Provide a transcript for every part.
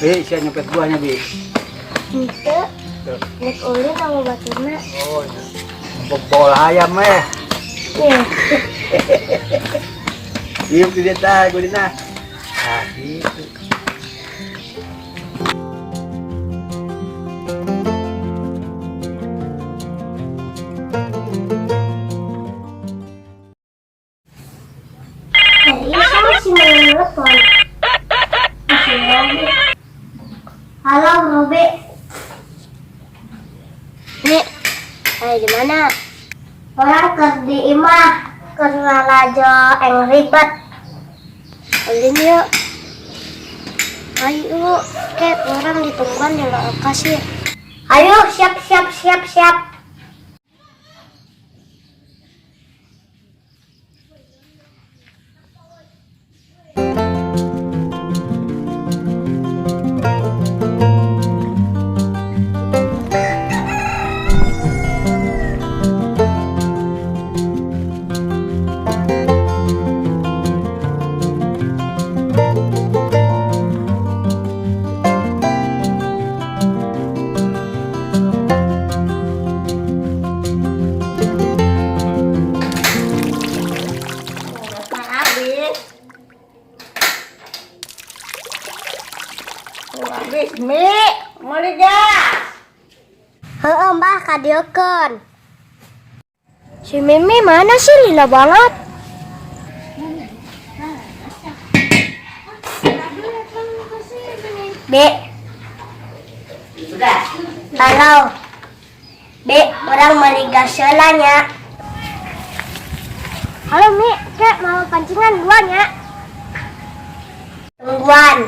Eh, sia nyopet buahnya, Bi. Henteu. Nek ulin sama baturna. Oh, iya. Bola ayam eh. Iya. Iya, di dia tah, gulina. Ah, gitu. Iya, sama si mau telepon. Masih lagi. Halo, Robi. Nek, ayo di mana? Urang keur di imah, keur lalajo eng ribet. Ulin yuk. Ayo, kayak urang ditungguan di lokasi. Ayo, siap, siap, siap, siap. Habis. Habis mie, meuli gas. Heeh, Mbah, kadieukeun. Si Mimi mana sih, lila banget. B. Halo. B, urang meuli gas heula nya. Halo Mi, kek mau pancingan dua nya. Tungguan.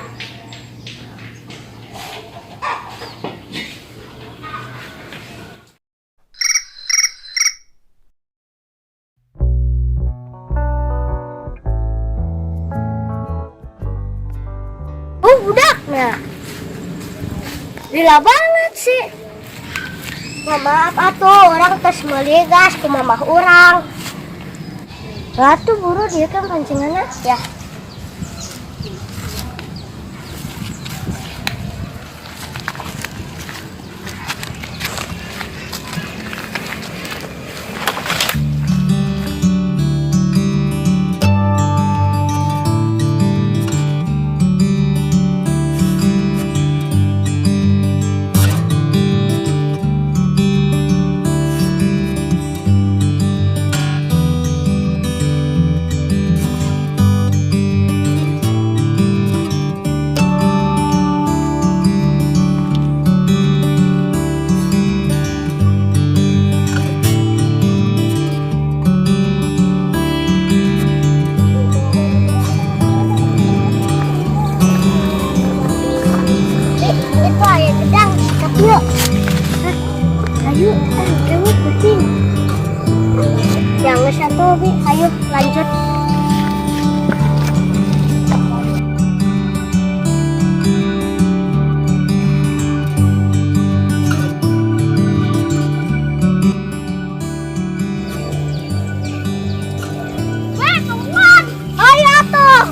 Oh, budaknya. Lila banget sih. Wah, maaf atuh, urang tos meuli gas ku mamah urang. Lah tuh buru dia kan pancingannya ya. Itu aya gedang, sikat yuk. Hah? Ayo, ah, kamu kucing. Yang satu, Bi. Ayo, lanjut. Wah, tungguan. Ayo atuh.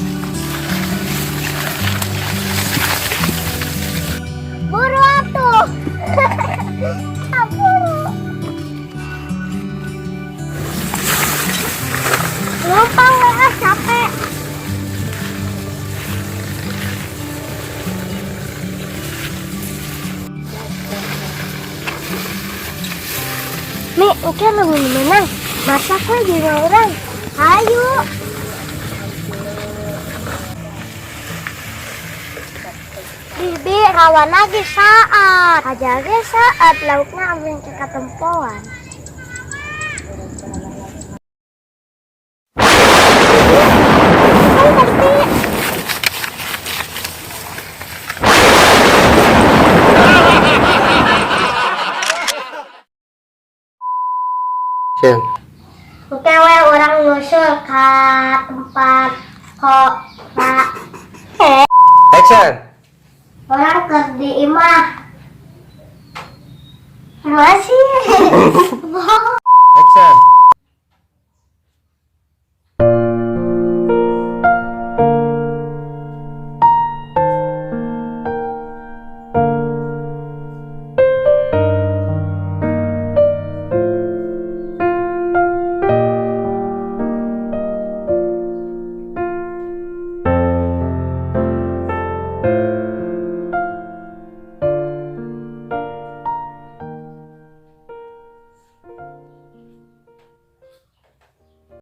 Buru atuh. Buru. Lupa we, ah, capek. Mi, oke lamun menang. Masak we jeung urang. Ayo. Bibi rawan lagi saat. Aja ge saat laukna amin ke katempoan. Kan pasti. Sen. Oke we urang nyusul ke tempat kok Pak. Action. Urang keur di imah. Masih. Action.